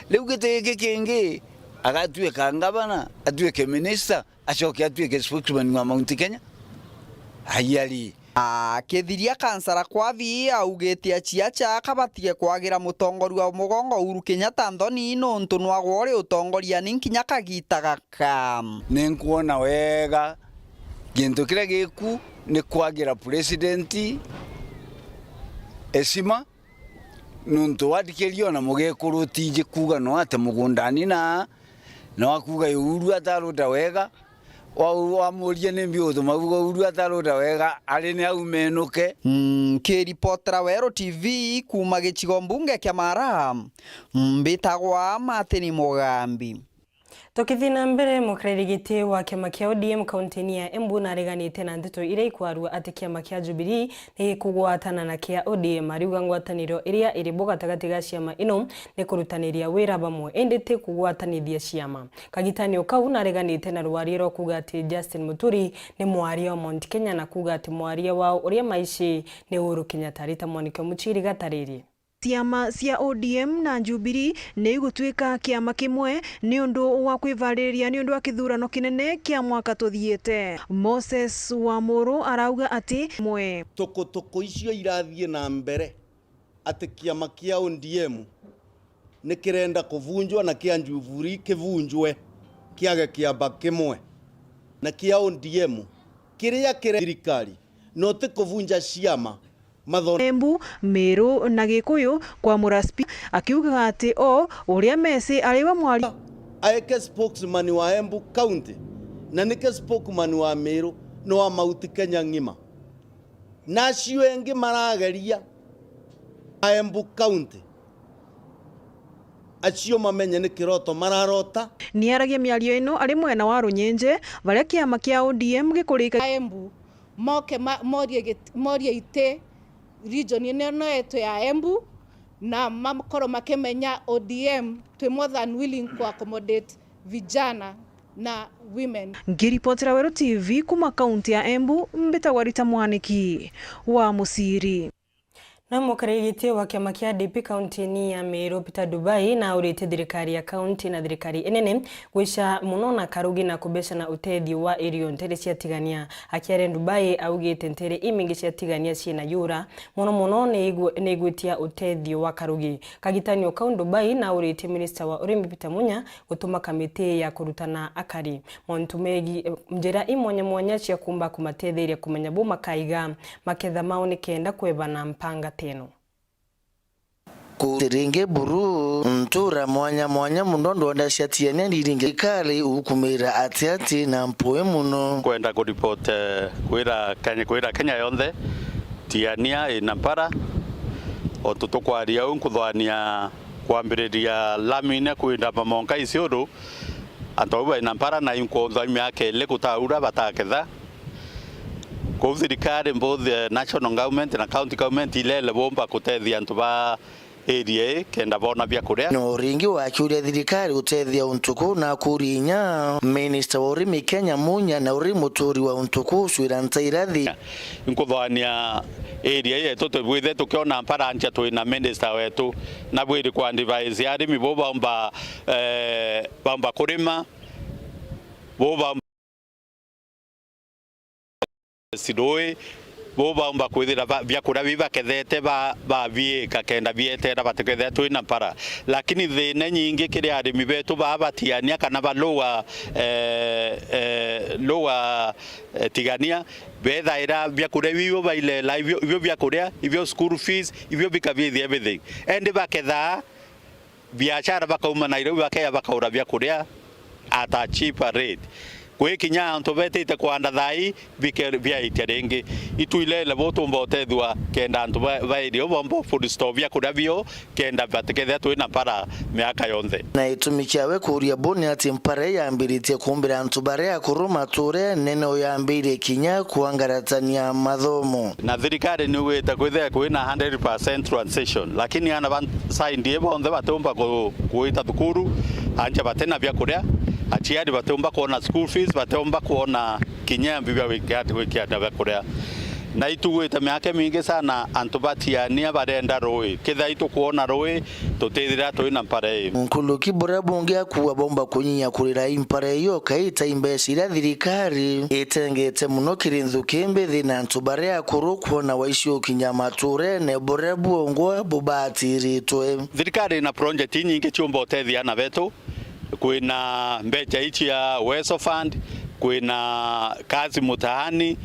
Riu giti giki kingi agatuika ngavana, atuike minista, acoke atuike spokesman wa Mount Kenya. Ayari. Akithiria kansara Kwavi augite aciaca kabatige kwagira mutongoria wa mugongo Uhuru Kenyatta nthoni nuntu nwagwa uri utongoria ni nkinya kagita gaka. Ninkwona wega gintu kiria giku ni kwagira president heshima, nuntu wathikiria ona mugekuru utiji kuuga no ate mugundani na, na wakuuga Uhuru ataruta wega, Wau wamuria ni mbi utuma uga uru ataruta wega, ari ni au menuke. Nkiripotera Weru T V kuuma gicigo mbunge kia Mara, mbitagwa Martin Mugambi. Tukithii na mbere, mukariri giti wa kiama kia O D M kaunti-ini ya Embu nareganite na ndeto iria ikwarua ati kiama kia Jubilee ni gikugwatana na kia O D M, ariuga ngwataniro iria iri bo gatagati ga ciama ino ni kurutaniria wira bamwe, indi ti kugwatanithia ciama. Kagitani o kau nareganite na rwaria rwa kuuga ati Justin Muturi ni mwaria wa Mount Kenya na kuuga ati mwaria wao uria maici ni Uhuru Kenyatta. Rita Mwaniki wa Muchiri gatariri. Ciama cia O D M na Jubilee ni igutwika kiama kimwe niundu wa kwivaririria niundu wa kithurano kinene kia mwaka tuthiite. Moses Wamuru arauga ati mwe. Tukutuku icio irathie na mbere ati kiama kia O D M ni kirenda kuvunjwa na kia Jubilee kivunjwe, kiage kiama kimwe. Na kia O D M kiria kire thirikari, no ti kuvunja ciama. Mathon- Embu, Meru na Gikuyu kwa Muraspi, akiugaga ati o uria mesi ari we mwari. Aeke spokesman wa Embu County, na nike spokesman wa Meru, no wa Mount Kenya ng'ima. Na acio engi marageria a Embu County, acio mamenye ni kiroto mararota. Niaragia miario ino ari mwena wa Runyenje, baria kiama kia O D M gikurika. Embu, moke ma-, morie git-, morie iti region ino yetu ya Embu, na makorwo makimenya O D M twi more than willing ku accommodate vijana na women. Ngiripotera Weru T V kuma kaunti ya Embu, mbitagwa Rita Mwaniki wa Muciri. Na mukariri giti wa kiama kia D P kaunti-ini ya Meru, Peter Dubai, na aurite thirikari ya kaunti na thirikari inene gwica muno na karugi na kubecana utethio wa irio ntere cia Tigania. Akiaria Dubai, augite ntere imingi cia Tigania ciina yura, muno muno ni igwi-, ni igwitia utethio wa karugi. Kagitani o kau Dubai na auritie minista wa urimi Peter Munya gutuma kamiti ya kurutana akari. Mantu megi-, njira imwanya mwanya cia kumba kumatetheria kumenya bu makaiga maketha mao nikenda kwebana mpanga teno. Kuti ringi buru, ntura mwanya mwanya muno ndonda cia Tigania ndiringi ikari ukumira ati ati na mpui muno. Kwenda kuripoti, eh, kwira Kenya, kwira Kenya yonthe, Tigania ina mpara. O tutukwaria uu nkuthwania kwambiriria lamine kwinda mamonka Isiolo, antu au baina mpara na inkwonthwa miaka ili kutaura bataketha. Kou thirikari, both, eh, national government na county government, ilele bomba kutethia antu ba area ii kenda bona bia kuria. No ringi wakiuria thirikari gutethia untu kuu na akuria inya Minister wa urimi Kenya Munya na uri muturi wa untu kuu Swira Ntairathi. Nkuthwania area yetu, tubwithe tukiona mpara nja, twina minister wetu, na bwiri kwa advise arimi bo baumba, eh, baumba kurima, bo baumba rui, bo baumba kwithira ba-, biakuria bibakethete ba-, babiika kenda bietera batikethira twina mpara. Lakini thina nyingi kiri arimi betu baa ba Tigania kana ba lower, eh, eh, lower, eh, Tigania, bethaira biakuria biu bailela, ibio, ibio biakuria, ibio school fees, ibio bikabithia everything. Endi bakethaa biashara bakauma Nairobi, bakeya bakaura biakuria at a cheaper rate. Kwi kinya antu betite kwanda thai, bike-, biaitia ringi. Itu ilele bo tumba utethua kenda antu ba, ba area uu bomba afford store biakuria bio, kenda batikethia twina mpara miaka yonthe. Na gitumi kiawe kuuria bo ni ati mpara ii yambiritie kuumbira antu baria akuru maturene, no yambirie kinya kwangaratania mathomo. Na thirikari ni ugite kwithia kwina hundred percent transition, lakini ana ba side ii bonthe batiumba ku-, kuita thukuru, anja batina biakuria, aciari batiumba kwona school fees, batiumba kwona kinya mbi bia wikia-, wikiana biakuria. Na itugwite miaka mingi sana antu ba Tigania barenda rui. Kethira itukwona rui, tutithira twina mpara ii. Nkuruki buria bungi akuuga bomba kunyinya kurira i mpara iyo, kaita i mbeca iria thirikari itengete muno kiri nthuki mbithi na antu baria akuru kwona waici ukinya maturene buria bwongwa bubatiritwe. Thirikari ina project inyingi ciumba utethia ana betu. Kwina mbeca ii cia Uwezo Fund, kwina Kazi Mtaani,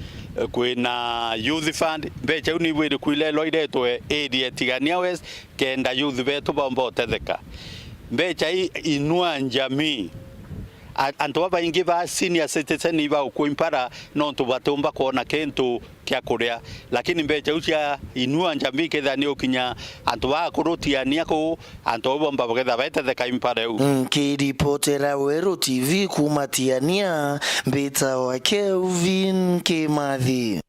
kwina Youth Fund. Mbeca iu ni ibwiri kwilelwa iretwe area Tigania West, kenda youth betu baumba utetheka. Mbeca ii Inua Jamii, a-, antu babaingi ba senior citizen ibagukua impara nontu batiumba kwona kintu kia kuria. Lakini mbeca iu cia Inua Jamii ikethira ni ukinya antu bakuru Tiania kuu, antu au bomba bakethira baitetheka impara iu. Nkiripotera Weru T V kuuma Tiania, mbitawa Kelvin Kimathi.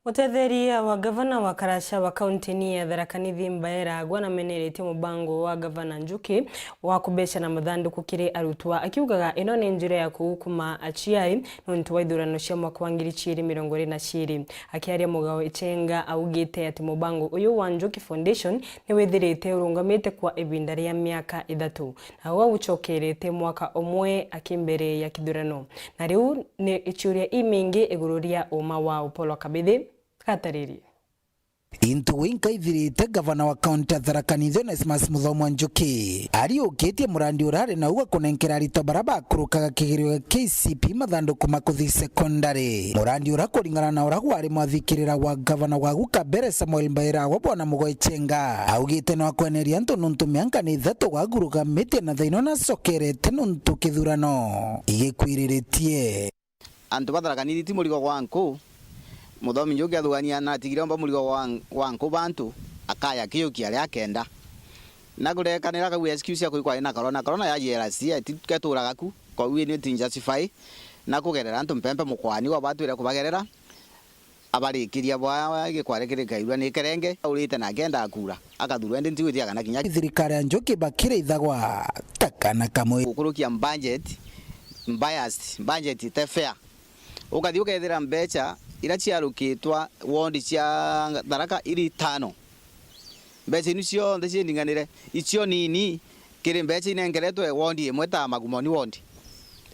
Mutetheria wa gavana wa Karasha wa kaunti ni ya Tharaka Nithi Mbaera Agwa nameneretie mubango wa gavana Njuki wa kubeca na mathanduku kiri arutwa, akiugaga ino ni njira ya kugukuma aciari nontu wa ithurano cia mwaka wa ngiri ciiri mirongo iri na ciiri. Akiaria Mugao Ichenga augite ati mubango uyu wa Njuki Foundation ni withirite urungamite kwa ibinda ria miaka ithatu, na ugwe gucokerete mwaka umwe aki mbere ya kithurano, na riu ni ciuria imingi iguru ria uma wa Opolo Kabithi. Gataririe. Into winka ithirite, gavana wa kaunti ya Tharaka Nithi Onesmus Muthomi Njuki ariukitie murandi urari na uga kunenkera aritwa bara bakurukaga kigerio gia K C P mathanduku ma kuthi sekondari. Murandi ura kuringana na ura gwari mwathikirira wa gavana wa guka mbere Samuel Mbaira wa bwana Mugao Ichenga augite no akweneria antu nontu mianka ni ithatu gagurugamitie na thaino nacokerete nontu kithurano igikwiriritie. Antu ba Tharaka Nithi ti murigo gwanku. Muthomi Njuki athugania na atigire omba murigo gwa, gwanku bantu, akaya kiuki aria akenda. Na kurekanira akauga excuse ya kwi kwari na corona, corona ya J R C, ti keturaga ku, koguo ni ti justify na kugerera antu mpempe mukwani wa batwire kubagerera. Abarikiria bwa gikwari kirikairua ni kerenge, aurite na akenda akura, akathurwa indi nti gwitiga kana kinya. Thirikari ya Njuki bakirithagwa ta kana kamwe. Gukurukia budget biased, budget ite fair. Ukathi ukethira mbeca ira ciarukitwa ward cia Tharaka iri itano. Mbeca inu cionthe ciendinganire, icio nini kiri mbeca inengeretwe ward imwe ta Magumoni ward.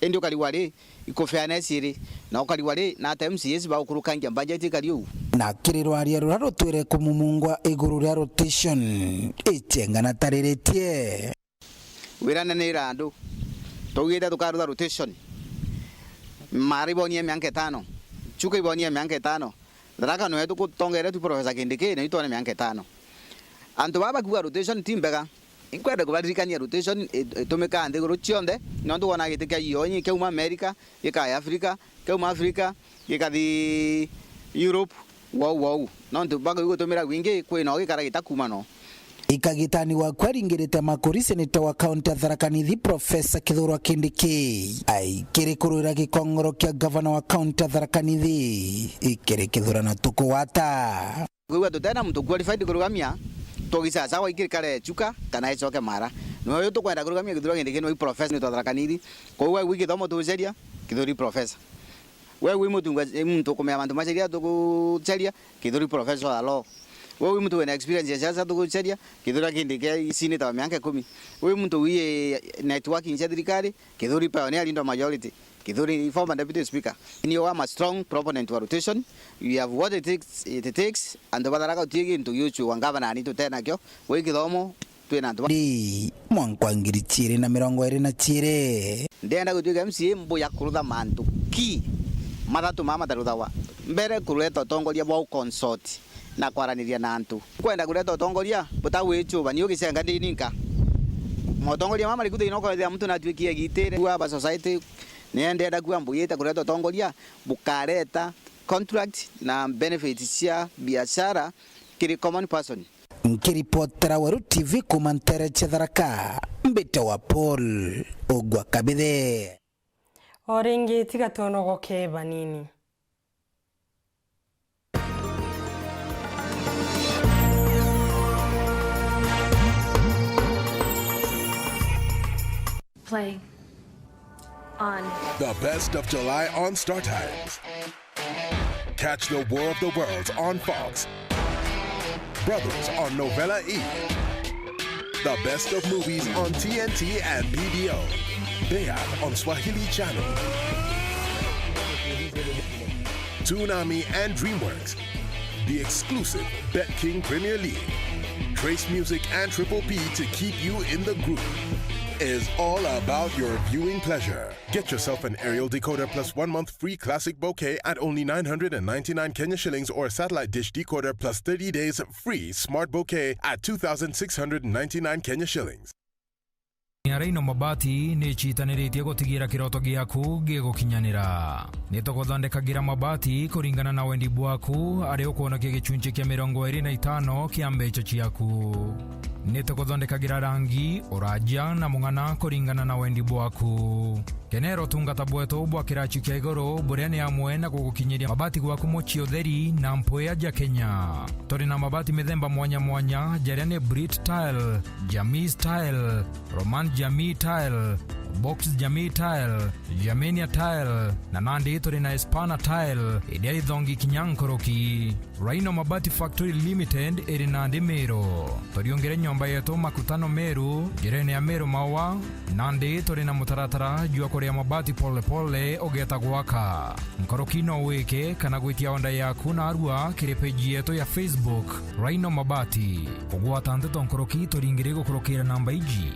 Indi ukarigwa ri, ikufairness iri, na ukarigwa ri, na ata M C As bagukurukangia budget ikari uu? Na kiri rwaria rura rutwire kumumungwa iguru ria rotation, Ichenga natariritie. Wirane ni ira andu. Twaugite tukarutha rotation. Mara ibonie mianka itano. Chuka ibonie mianka itano. Tharaka nwe tukutongeria tu Professor Kindiki, na itwone mianka itano. Antu baba bakuga rotation ti mbega. Inkwenda kubaririkania rotation it-, itumika nthiguru cionthe, nontu wona giti kia ionyi kiauma America, gikaya Africa, kiauma Africa, gikathi Europe, wou, wou. Nontu baka gutumira gwingi, kwina o gikara gitakuuma no. Ikagitani wa kwaringirite makuri, seneta wa kaunti ya Tharaka Nithi, Professor Kithure Kindiki, aikiri kurwira gikongoro kia gavana wa kaunti ya Tharaka Nithi, ikiri kithurano tukugwata. Kwigua tutena muntu qualified kurugamia, tugicacagwa ikirikare Chuka kana icoke Mara. Niwe uyu tukwenda kurugamia Kithure Kindiki, niwe professor, ni twa Tharaka Nithi. Koguo we wi githomo tuguceria, Kithure professor. We wi mutunga-, muntu ukumenya mantu ma sheria tuguceria, Kithure professor wa law. We wi muntu wina experience ya siasa tuguceria, Kithure Kindiki, seneta wa miaka ikumi. We wi muntu wi networking cia thirikari, Kithure pioneer leader majority. Kithure, former deputy speaker. Ni, I'm a strong proponent wa rotation. We have what it takes, it takes. Antu ba Tharaka uti gintu giuchu wa gavana ni tutenakio. Wi githomo, twina antu ba- Ndi, mwanka wa ngiri ciiri na mirongo iri na ciiri. Ndenda gutuika M C A mbuya kurutha mantu ki mathatu maa mataruthagwa. Mbere, kureta utongoria bwa uconsult na kwaraniria na antu. Kwenda kureta utongoria butagwichuba, ni ugicenga ndi ninka. Motongoria mama riku thiina ukathira muntu natuikie gitire. Kwa ba society, ni ndenda kuga mbuyite kureta utongoria bukareta contract na benefits cia biashara kiri common person. Nkiripotera Weru T V kuuma ntere cia Tharaka, mbite wa Paul Ogwa Kabithe. O ringi tiga twonogoke banini. Play on. The best of July on StarTimes. Catch the War of the Worlds on Fox. Brothers on Novela E. The best of movies on T N T and B B O. Beat on Swahili Channel. Toonami and DreamWorks. The exclusive BetKing Premier League. Trace Music and Triple P to keep you in the groove. Is all about your viewing pleasure. Get yourself an aerial decoder plus one month free classic bouquet at only nine hundred and ninety-nine Kenya shillings, or a satellite dish decoder plus thirty days free smart bouquet at two thousand six hundred and ninety-nine Kenya shillings. Rhino Mabati ni citaniritie gutigira kiroto giaku gigukinyanira. Ni tuguthondekagira mabati kuringana na wendi bwaku, ari ukwonokia gicunci kia mirongo iri na itano kia mbeca ciaku. Ni tuguthondekagira rangi, uraja na mung'ana kuringana na wendi bwaku. Kenera utungata bwetu bwa kiraci kia iguru, buria ni amwe na gugukinyiria mabati gwaku mucii utheri na mpwea ja Kenya. Turi na mabati mithemba mwanya mwanya, jaria ni Brit Tile, Jamis Tile, Roman Jamii Tile, Box Jamii Tile, Germania Tile, na nandi turi na Espana Tile, iria ithongi kinya nkuruki. Rhino Mabati Factory Limited iri nandi Meru. Turiungire nyomba yetu Makutano Meru, njirene ya Meru Maua, nandi turi na mutaratara jwa kuria mabati pole pole ugeta gwaka. Nkuruki no wike kana gwitia onda yaku narua kiri page yetu ya Facebook, Rhino Mabati. Kugwata nteto nkuruki turingire gukurukira namba iji.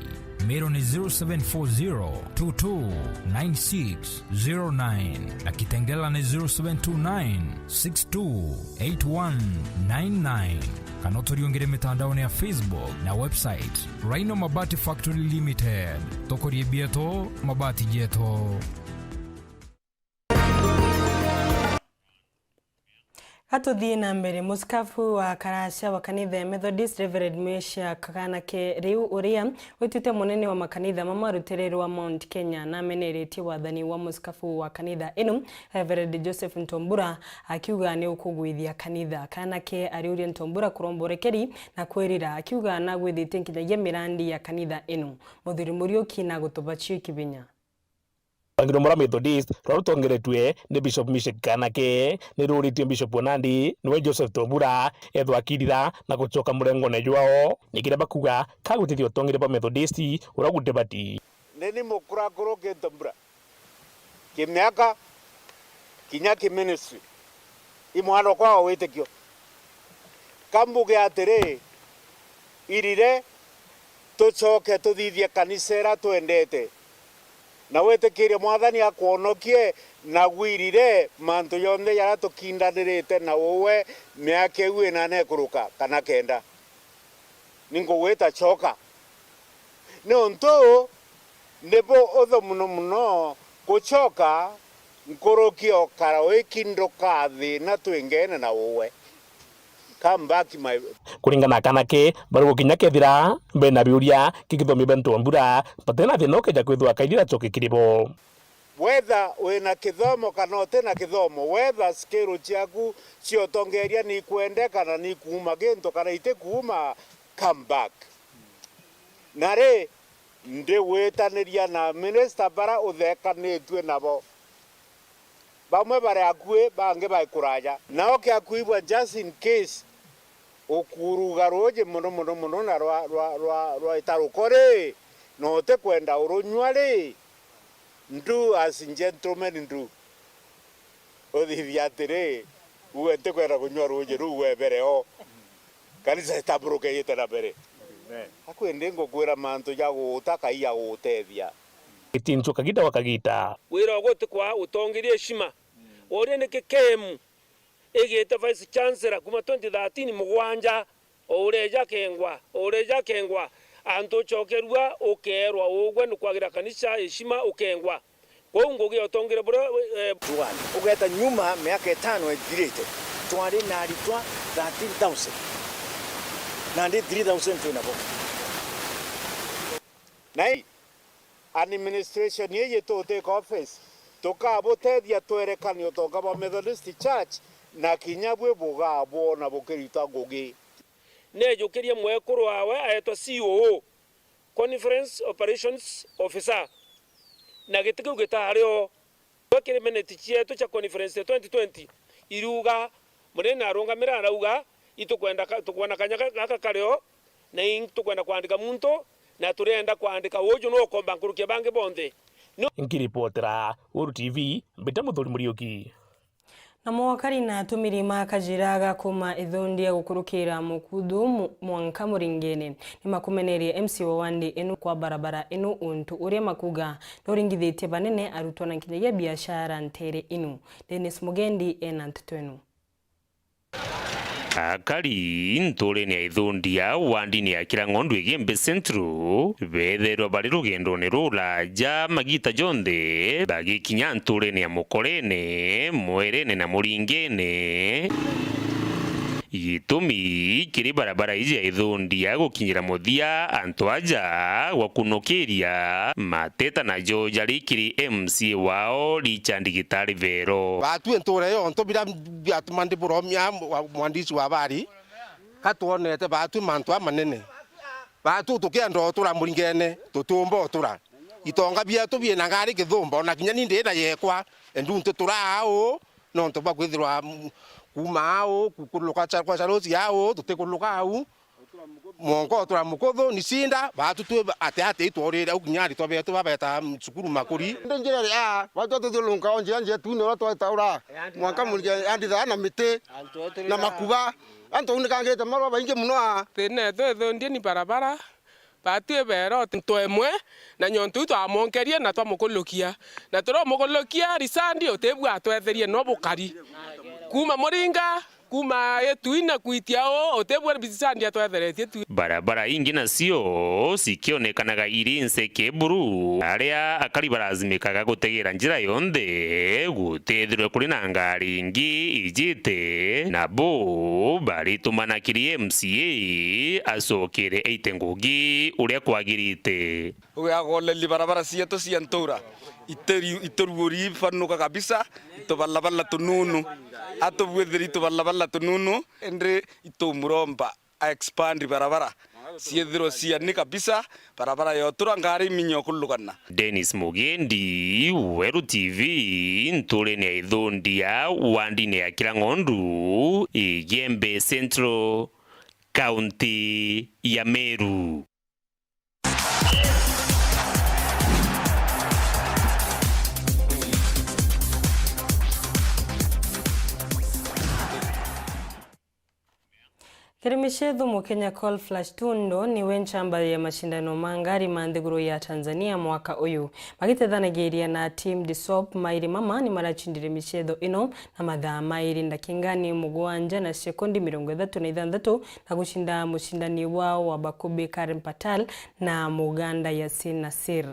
Meru ni zero seven four zero two two nine six zero nine na Kitengela ni zero seven two nine six two eight one nine nine. Kana uturiungire mitandaone ya Facebook na website, Rhino Mabati Factory Limited. Tukurie bietu, mabati jetu. Gatuthii na mbere, musikafu wa karacia wa kanitha ya Methodist, Reverend Meshack Kanake, riu uria witwite munene wa makanitha mamwe rutere rwa Mount Kenya, nameneretie wathani wa musikafu wa kanitha ino, Reverend Joseph Ntombura, akiuga ni ukugwithia kanitha. Kanake ariuria Ntombura kuromba urekeri na kwirira, akiuga nagwithitie nkinyagia mirandi ya kanitha ino. Muthuri Muriuki na gutubacio ikibinya. Rwangiro mura Methodist, ruria rutongeretue ni Bishop Meshack Kanake, ni ruritue Bishop wa nandi niwe Joseph Ntombura ethwa akirira na gucoka murengone jwao. Ni kiria bakuga kagwitithia utongeria bwa Methodist uria gutibati. Ni ni mukurakuru ki Ntombura, ki miaka, kinya ki ministry, i mwana okwa wa witikio. Ka mbuge atiri, irire tucoke tuthithie kanisa iria twendete, na witikirie Mwathani akwonokie, na gwirire mantu jonthe jaria tukindanirite na uwe miaka iu inana ikuruka kana kenda. Ni ngugwita coka. Niuntu ni bu utho muno muno gucoka nkuruki o kara wiki ndukathina twingene na uwe. Come back, my. Kuringana na Kanake, bari gukinya kethira bena biuria ki githomi bia Ntombura, batena thina ukeja kwithwa kairira coke kiri bo. Whether wina kithomo kana utina kithomo, whether skill ciaku cia utongeria ni ikwendeka na ni ikuuma gintu kana itikuuma, come back. Na ri, ndigwitaniria na minister bara uthekanitue nabo. Bamwe bari akui, bangi bai kuraja. Nao kiakuibwa, just in case, ukuruga ruuji muno, muno, muno, na rwa, rwa, rwa, rwa itaruko ri, na utikwenda urunyua ri, do as gentlemen do. Uthithia atiri, uwe ntikwenda kunyua ruuji ruu webere o. Kanisa itaburuke yite na mbere. Amen. Akwi ndi ngukwira mantu ja guuta kai ja guutethia. Gitinchu kagita gwa kagita. Wira wa gutikwa utongeria heshima. Woria niki K M igite Vice Chancellor kuma twenty thirteen mugwanja, o ureja kengwa, o ureja kengwa, antu ucokerua ukeerwa ugwe ni kwagira kanisa heshima ukengwa. Kwou ngugi ya utongere buria, eh, Tuani, ugeta nyuma miaka itano ithirite, twari na aritwa thirteen thousand, nandi three thousand twi nabo. Na i administration ii yitutike office, tukabutethia twerekanie utonga bwa Methodist Church, na kinya bwi bugabwona bukirita ngugi. Neejukirie mwekuru wawe aetwa C O O, Conference Operations Officer, na giti kiu gitaari o. Gwe kiri minute cietu cia conference ya twenty twenty, iriuga, munene arungamira arauga, itukwenda ka-, tukwona kanya ga-, gaka kari o, na itukwenda kwandika muntu, na turenda kwandika uju nukomba nkuruki ya bangi bonthe. Nkiripotera Uru T V, mbita Muthuri Muriuki. Namo akari na atumiri ma kajira ga kuuma Ithundi ya gukurukira Mukuthu mu-, mwanka Muringene, ni makumenerie M C A wa wandi inu kwa barabara inu, untu uria makuga nuringithitie banene arutwa na nkinyagia biashara ntere inu. Dennis Mugendi ena nteto inu. Akari nturene ya Ithundia, wandini ya Kirang'ondu Igembe Central, beethairwa bari rugendone ruraja magiita jonthe, bagikinya nturene ya Mukorene, Mwerene na Muringene. Gitumi kiri barabara iji ya Ithundia gukinyira muthia, antu aja gwakunukiria mateta najo jari kiri M C A wao, Richard Gitari Bero. Batue ntura iyo, onto bira biatuma ndi buromia mwa-, mwandishi wa habari, ka twonete batue mantu amanene. Batue tukienda utura Muringene, tutiumba utura. Itonga bietu biina ngari kithumba, ona kinya ni ndi na yekwa, endu ntitura au, nontu bwa kwithirwa, mm, kuuma au, ku-, kuruka cha-, kwa Charoti au, tutikuruka au. Mwongo utura mukuthu, ni cinda, batu twi ate ate itworire, au kinya aritwa betu babeta, mm, cukuru makuri. Ndi njira ria, batu tuthiurunka o njira, njira tu ni uria twetaura. Mwanka Muringene andithaa na miti, na makuba. Antu unikangite marua baingi muno aa. Thina yetu Ithundia ni barabara. Batwi beera ntu emwe, na nyontu iu twamwonkerie na twamukulukia. Na turamukulukia, Risandi utibua atwetherie no bukari. Kuuma Muringa, kuuma Itui na kwitia uu, utibua Risandi atwetheretie tu. Barabara ingi nacio cikionekanaga iri nseke buru, aria akari barazimikaga gutegera njira yonthe, gutethirwe kuri na ngari ingi ijite, na bo baritumana kiri M C A acokere aite ngugi uria kwagirite. Ugagoleli barabara cietu cia ntura, iteri-, ituruuri ibanuka kabisa, itubalabala tununu. Atubwithiri itubalabala tununu, indi itumuromba a expand barabara ciithirwe ciani kabisa, barabara yotura ngari iminye ukulugana. Dennis Mugendi, Weru T V, nturene ya Ithundia, wandini ya Kirang'ondu, Igembe Central, kaunti ya Meru. Kiri micetho, Mukenya Cole Flash Tundo niwe nchamba ya mashindano ma ngari ma nthiguru ya Tanzania mwaka uyu. Magitethanagiria na Team Disop, Mairi Mama nimarachindire micetho ino na mathaa mairi, ndakingani mugwanja na sekondi mirongo ithatu na ithanthatu, na gucinda mucindani wao wa bakubi Karim Patel na Muganda Yasin Nasir.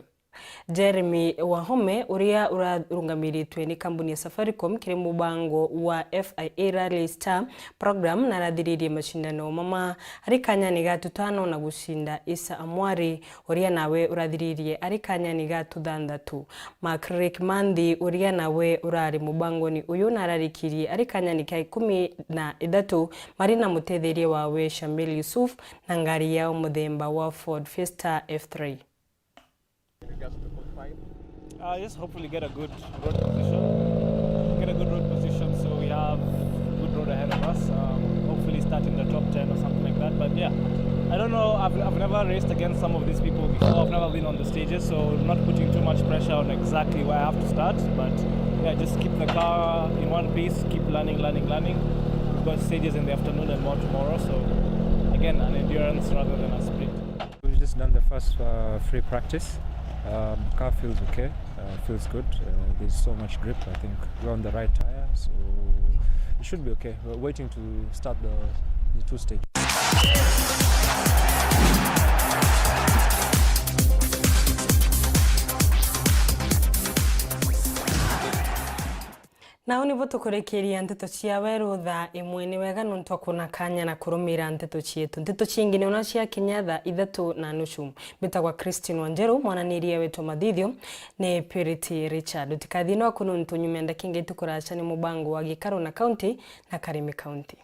Jeremy Wahome, uria urarungamiritwe ni kambuni ya Safaricom kiri mubango wa F I A Rally Star Program, narathiririe mashindano mama ari kanyani ga tutano na gucinda Isa Amwari, uria nawe urathiririe ari kanyani ga tuthanthatu. Mark Rick Manthi, uria nawe urari mubangoni uyu, nararikirie ari kanyani ka ikumi na ithatu, mari na mutetheria wawe Shamil Yusuf na ngari yao muthemba wa Ford Fiesta F three. Uh, just hopefully get a good road position. Get a good road position so we have good road ahead of us. Um, hopefully start in the top ten or something like that. But yeah, I don't know. I've, I've never raced against some of these people before. I've never been on the stages, so not putting too much pressure on exactly where I have to start. But yeah, just keep the car in one piece, keep learning, learning, learning. We've got stages in the afternoon and more tomorrow. So again, an endurance rather than a sprint. We've just done the first, uh, free practice. Um, car feels okay. Uh, feels good. Uh, there's so much grip. I think we're on the right tire, so it should be okay. We're waiting to start the, the two stage. Nau nibo tukurikiria nteto cia weru thaa imwe. Ni wega nontu wa kuona kanya na kurumira nteto cietu. Nteto ciingi ni una ciakinya thaa ithatu na nusu. Mbitagwa Christine Wanjeru, mwananiria wetu wa mathithio ni Purity Richard. Utikathii naku nontu nyuma ya ndakika itikuraca ni mubango wa Gikaru na County na Karimi County.